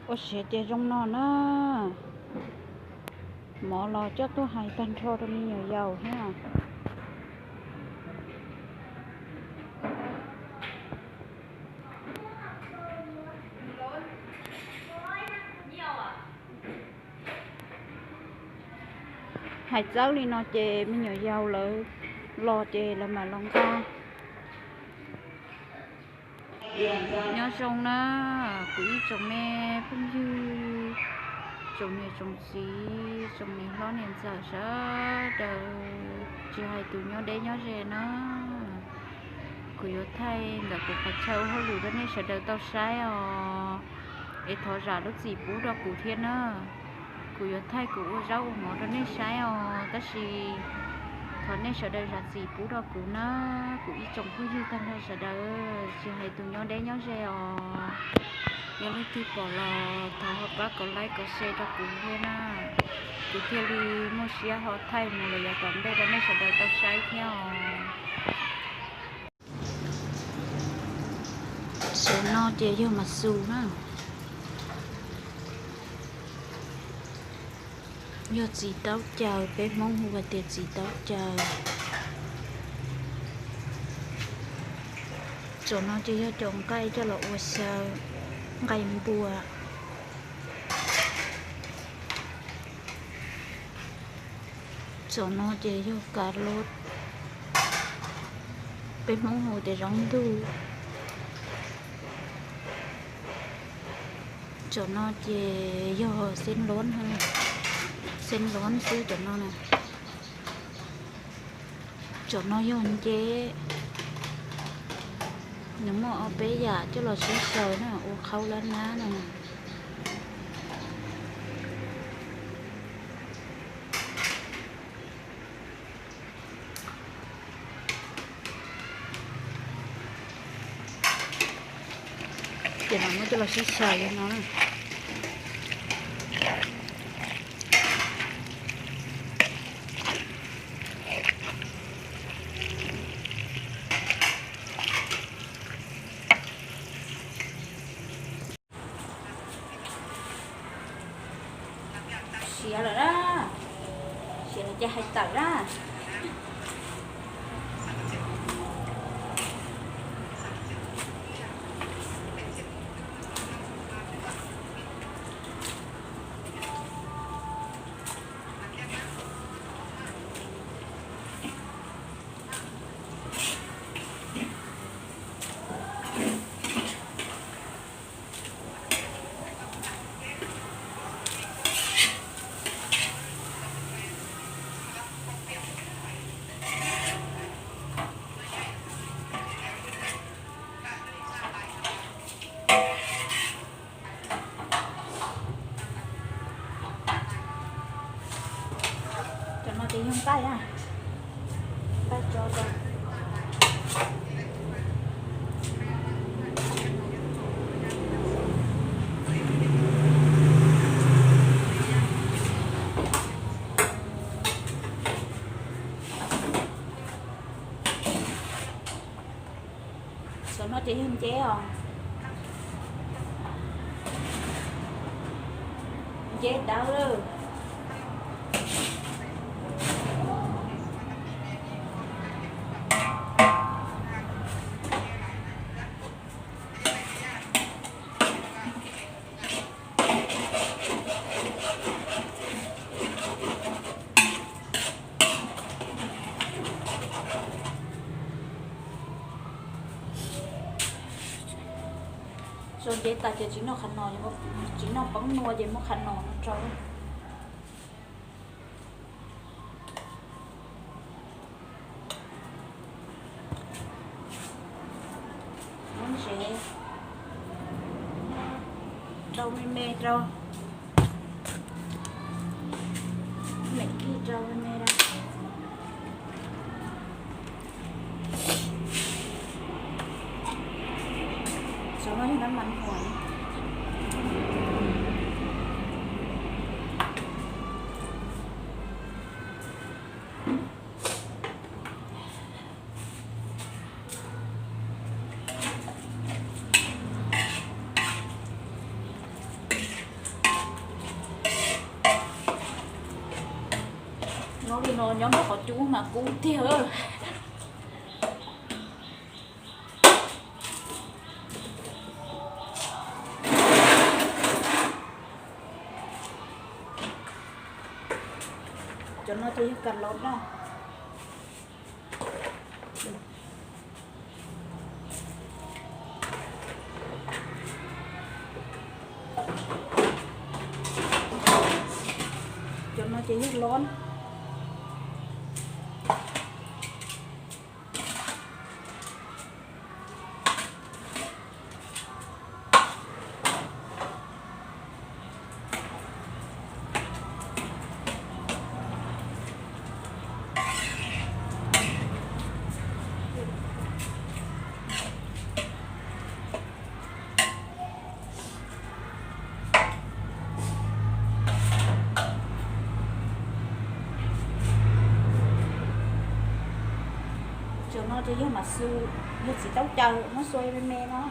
Ua siav ces zoo no na. Mov los coj tuaj hais tag nrho rau me nyuam yaus thiab. Hais txawb li no ces me nyuam yaus lawv los ces lawv mam los nqa. Nyob zoo na, kuv ib tsoom me phooj ywg, tsoom niam tsoom txiv, tsoom niam hlob niam ntxawm sawv daws, tsis hais tus nyob deb nyob ze na, kuv yuav thaij ntawm kuv qhov chaw ua hauj lwm rau nej sawv daws tau saib os. Es thov zam lub txim pub rau kuv thiab na. Kuv yuav thaij kuv ua zaub ua mov rau nej saib os, tab sis thov nej sawv daws zam txim pub rau kuv na, kuv ib tsoom phooj ywg tag nrho sawv daws, tsis hais tus nyob deb nyob ze os. Yog leej twg pom los thov ho pab kom like kom share rau kuv thiab na, kuv thiaj li muaj siab ho thaij mus lawm yav tom ntej rau nej sawv daws tau saib thiab os. Saum no ces yog mas xus na, yog txiv taub caws, peb Hmoob hu hais tias txiv taub caws. Saum no ces yog cov nqaij coj los ua xyaw, nqaij npua. Saum no ces yog kav lub, peb Hmoob hu tias zaub ntug. Saum no ces yog xeeb luab, xeeb luab xwb cov no na. Saum no yog nceb, nws muaj ob peb yam coj los sib xyaw na, ua qhaub lab nab na. Ces no muab coj los sib xyaw li no na. Siav lawm na, siav lawm ces hais tawm na. Cov no ces yog nqaij na, nqaij tso rau. Saum no ces yog nceb os, nceb dawb lawm. Sau nceb tas ces tsis noj qhov no, tsis noj poob nua ces muab qhov no no rau. Muab ntsev rau me me rau, me kig rau me me rau. Saum no yog nab mas huam. Nyob nrog qhov cub mas kub tiag. Cov no ces yog kas los na. Cov no ces yog los. Cov no ces yog mas xu, yog txiv taub caws muab xua me me no.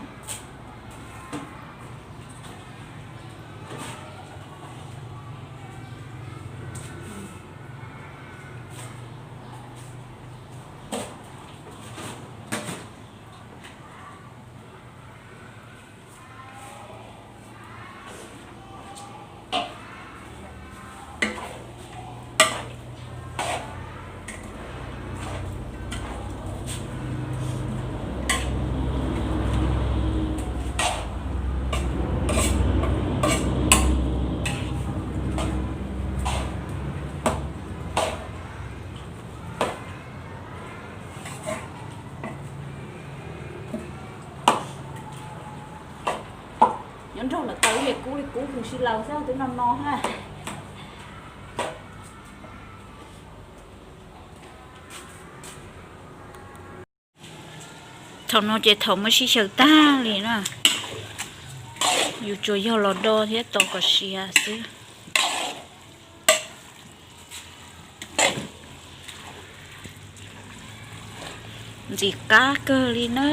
Nyob nraug lawv taws li kub li kub huv si laws xwb twb no no ha. Thaum no ces thaum muab sib xyaw tag li na, yus tsuas yog los do thiab tos kom siav xwb. Ntxim qab kawg li na.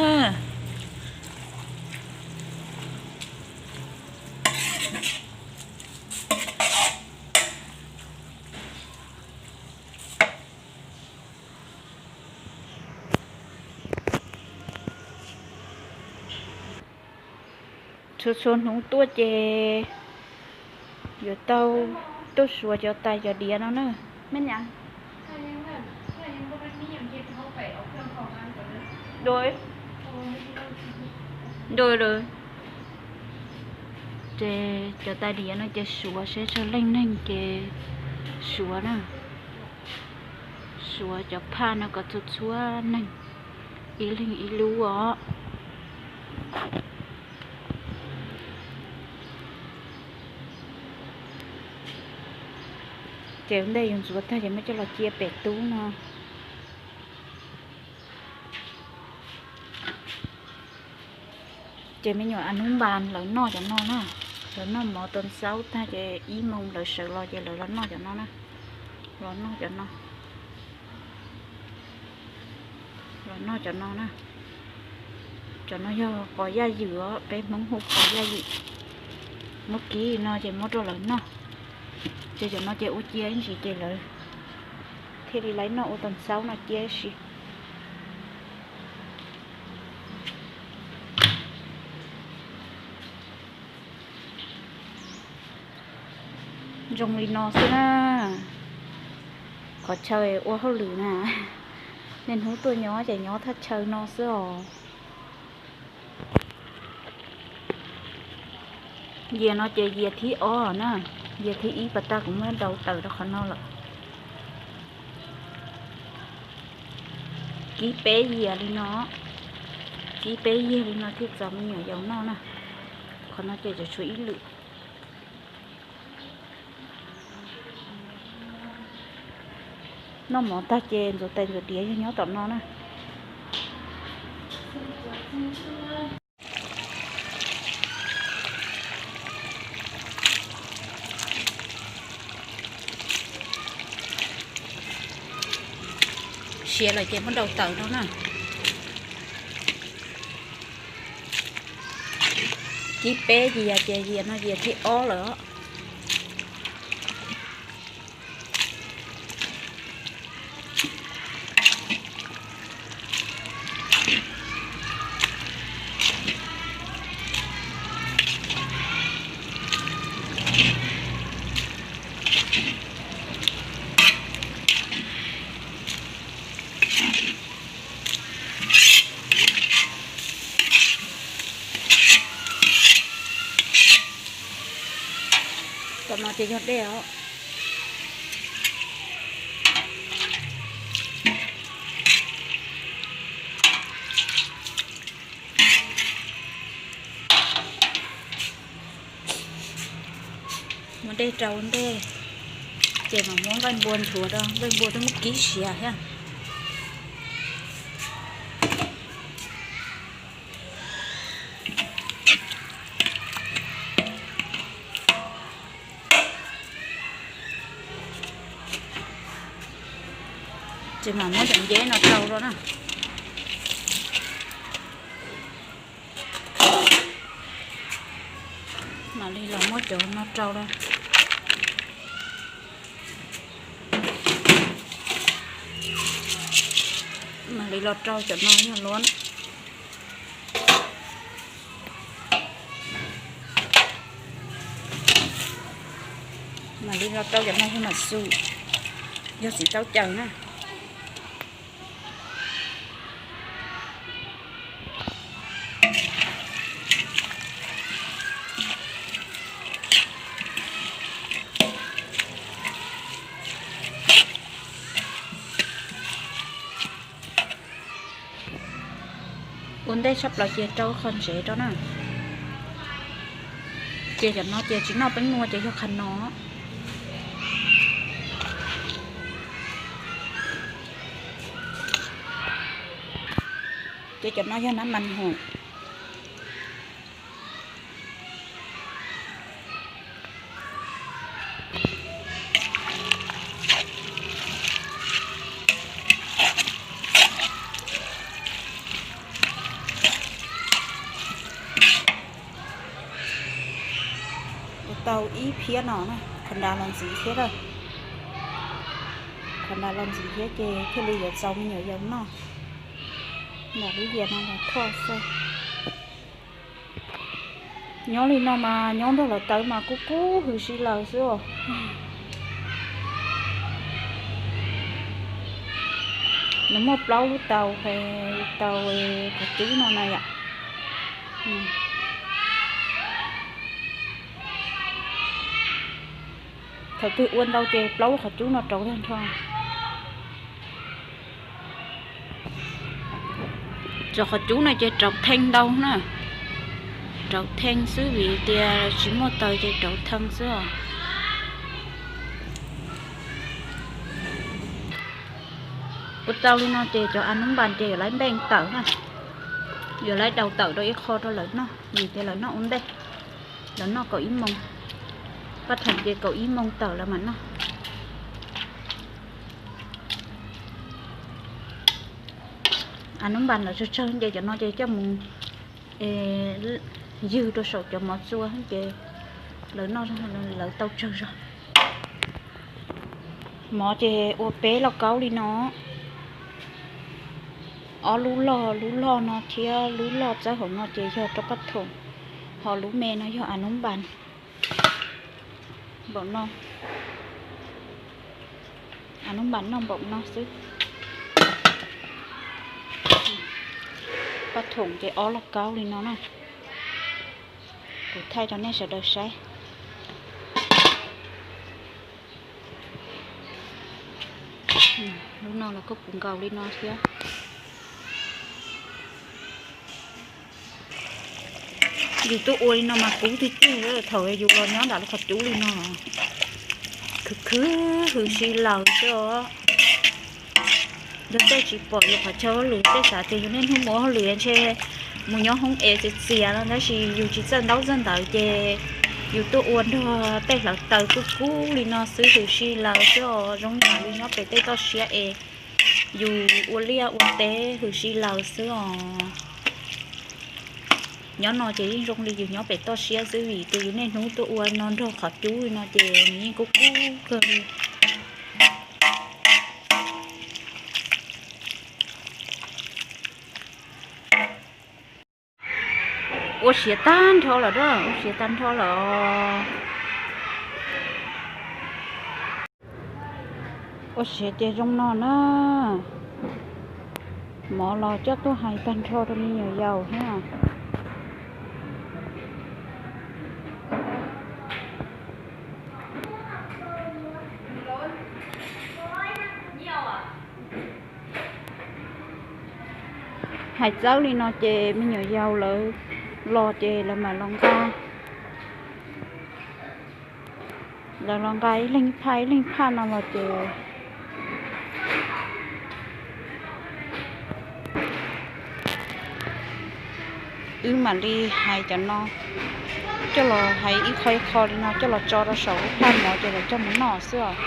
Txhua txhua hnub tuaj ces yuav tau tuaj suav cov tais cov diav no na. Me nyuam, ces cov tais diav no ces suav seb tsawg leej neeg ces suav na. Suav cov phaj no kom txhua txhua neeg ib leeg ib lub os. Ces ua ntej yus ntxuav tag ces muab coj los cia pem tub no. Ces me nyuam a hnub npas lawv noj cov no na, lawv noj mov tau xaub tag ces ib moos lawv sawv los ces lawv los noj cov no na, los noj cov no, los noj cov no na. Cov no yog qos yaj ywm os, peb Hmoob hu qos yaj ywm. Muab kib no ces muab rau lawv noj. Ces cov no ces ua cia ib ntsis ces lawv thiaj li laiv noj ua tau xaub no cia si. Zoo li no xwb na. Qhov chaw ua hauj lwm na, niaj hnub tuaj nyob ces nyob thaj chaw no xwb os. Yias no ces yias thib ob na, yias thib ib pas tag kuv muab daus tawm rau qhov no lawm. Kib peb yias li no, kib peb yias li no thiaj txaus me nyuam yaus noj na. Qhov no ces tseem tshuav ib lwm. Noj mov tag ces ntxuav tais ntxuav diav yog nyob tom no na. Siav lawm ces muab daus tawm no na. Kib peb yias ces yias no yias thib ob lawm. Cov no ces yog dej os. Muab dej rau ntej, ces mam muab nqaij npua ntxuav rau, nqaij npua twb muab kib siav thiab. Ces mam muab cov nceb no rau rau na. Mam li los muab cov no rau rau. Mam li los rau cov no yog luab. Mam li los rau cov no yog mam xum, yog txiv taub caws na. Ua ntej tshaj plaws ces rau qhov ntsev rau na. Ces cov no ces tsis noj peeb nua ces yog qhov no. Ces cov no yog nab mas hum. Ua tau ib phiab no na, qhov nrad los ntxiv thiab lawm. Qhov nrad los ntxiv thiab ces thiaj li yuav txaus me nyuam yaus noj. Nram lub yias no los thoj xwb. Nyob li no mas nyob nrog lawv tawv mas kub kub hws si lawm xwb os. Nws muaj plaub lub taus, taus qhov cub no na yom. Thaum twg ua ntau ces plaub lub qhov cub no rauv tag nrho. Cov qhov cub no ces rauv thee ntau na, rauv thee xwb vim tias tsis muaj taws ces rauv thee xwb os. Ua tau li no ces cov a nub npas ces yuav laib npeej tawm na, yuav laib daus tawm rau ib qho rau lawv noj vim tias lawv noj ua ntej, lawv noj kaum ib moos, paj thoom ces kaum ib moos tawm lawv mam noj. A nub npas lawv tsawg tsawg ces cov no ces coj mus ywg rau saum cov mov txua ces lawv noj lawv tau tsawg zog. Mov ces ua peb lauj kaub li no, ob lub loj, lub loj no thiab lub loj txawb hauv no ces yog rau paj thoom, ho lub me no yog a nub npas. Npaum no, a nub npas noj npaum no xwb. Paj thoom ces ob lauj kaub li no na. Kuv thaij rau nej sawv daws saib. Lub no los kuj puv nkaus li no thiab. Yus tuaj ua li no mas kub tiag tiag, thaum yus los nyob nram lub qhov cub li no, khwv khwv hws si lawm xwb os. Yog tej tsis pom yus qhov chaw hauj lwm, tej xav tias yus niaj hnub mus hauj lwm ntshe mus nyob hoob es txias txias no, tab sis yus tsis txawj ntaub txawj ntawv ces yus tuaj ua nrog tej hlawv taws kub kub li no xwb hws si lawm xwb os. Zoo yam li nyob pem tej toj siab es yus ua liaj ua teb hws si lawm xwb os. Nyob no ces yeej zoo li yus nyob pem toj siab xwb vim tias yus niaj hnub tuaj ua no nrog qhov cub li no ces nws yeej kub kub kawg li. Ua siav tag nrho lawm, ua siav tag nrho lawm. Ua siav ces zoo no na. Mov los coj tuaj hais tag nrho rau me nyuam yaus thiab. Hais txawb li no ces me nyuam yaus lawv los ces lawv mam los nqa, lawv los nqa ib leeg phaj ib leeg phaj no los ces wb mam li hais cov no, coj los hais ib qho ib qho li no coj los tso rau saum lub phaj mov ces lawv coj mus noj xwb os.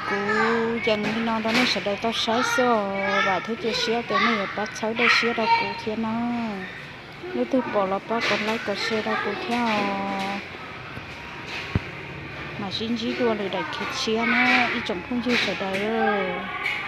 Kuv yees li no rau nej sawv daws tau saib xwb os, vam thiab cia siab tias nej yuav pab txhawb dej siab rau kuv thiab na. Leej twg pom los pab kom like kom share rau kuv thiab os. Mam sib ntsib dua lwm daim khiv tshiab na ib tsoom phooj ywg sawv daws.